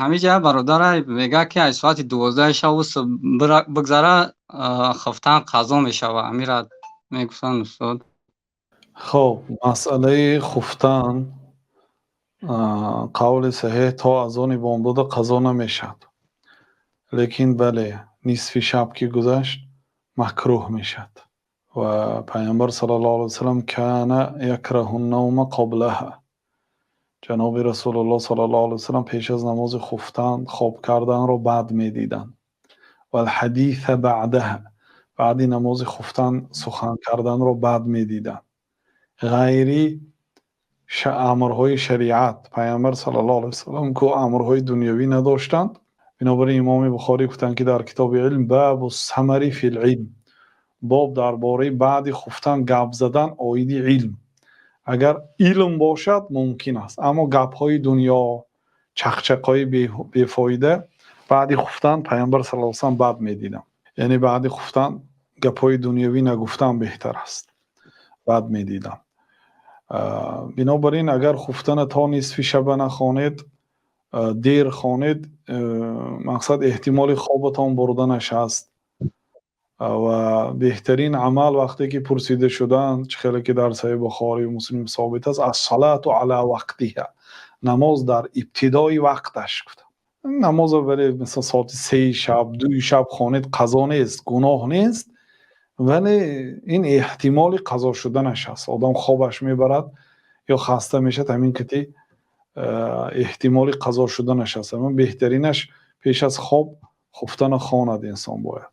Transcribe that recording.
Ҳамиҷа бародарай мегӯяд, ки аз соати 12-и шабу бигзара, хуфтан қазо мешавад. Ҳамира мегуфтанд, устод. Хоб, масъалаи хуфтан, қавли саҳеҳ, то азони бомдода қазо намешавад, лекин бале, нисфи шаб ки гузашт, макрӯҳ мешавад. Ва Пайғамбар саллаллоҳу алайҳи васаллам كان يكره النوم قبلها. Ҷаноби Расулуллоҳ саллаллоҳу алайҳи васаллам пеш аз намози хуфтан хоб карданро бад медиданд والحديث بعدها, баъди намози хуфтан сухан карданро бад медиданд, ғайри амрҳои шариат. Пайғамбар саллаллоҳу алайҳи васаллам ку амрҳои дунёвӣ надоштанд. Бинобар ин Имоми Бухорӣ гуфтанд, ки дар китоби илм: باب السمر في العلم, боб дар бораи баъди хуфтан гап задан оиди илм. Агар илм бошад, мумкин аст, аммо гапҳои дунё, чақчақҳои бефоида баъди хуфтан Пайғамбар саллаллоҳу алайҳи васаллам бад медиданд, яъне баъди хуфтан гапҳои дунёвӣ нагуфтан беҳтар аст, бад медиданд. Бинобар ин, агар хуфтана то нисфи шаба нахонед, дер хонед, мақсад, эҳтимоли хобатон бурданаш ҳаст. Ва беҳтарин амал, вақте ки пурсида шуданд, чӣ хеле ки дар Саҳеҳи Бухорию Муслим собит аст: الصلاة على وقتها, намоз дар ибтидои вақташ, гуфтанд. Намозо вале мисал соати 3-и шаб, 2-и шаб хонед, қазо нест, гуноҳ нест, вале ин эҳтимоли қазо шуданаш ҳаст. Одам хобаш мебарад ё хаста мешавад, ҳамин кити эҳтимоли қазо шуданаш ҳаст. Беҳтаринаш, пеш аз хоб хуфтана хонад инсон бояд.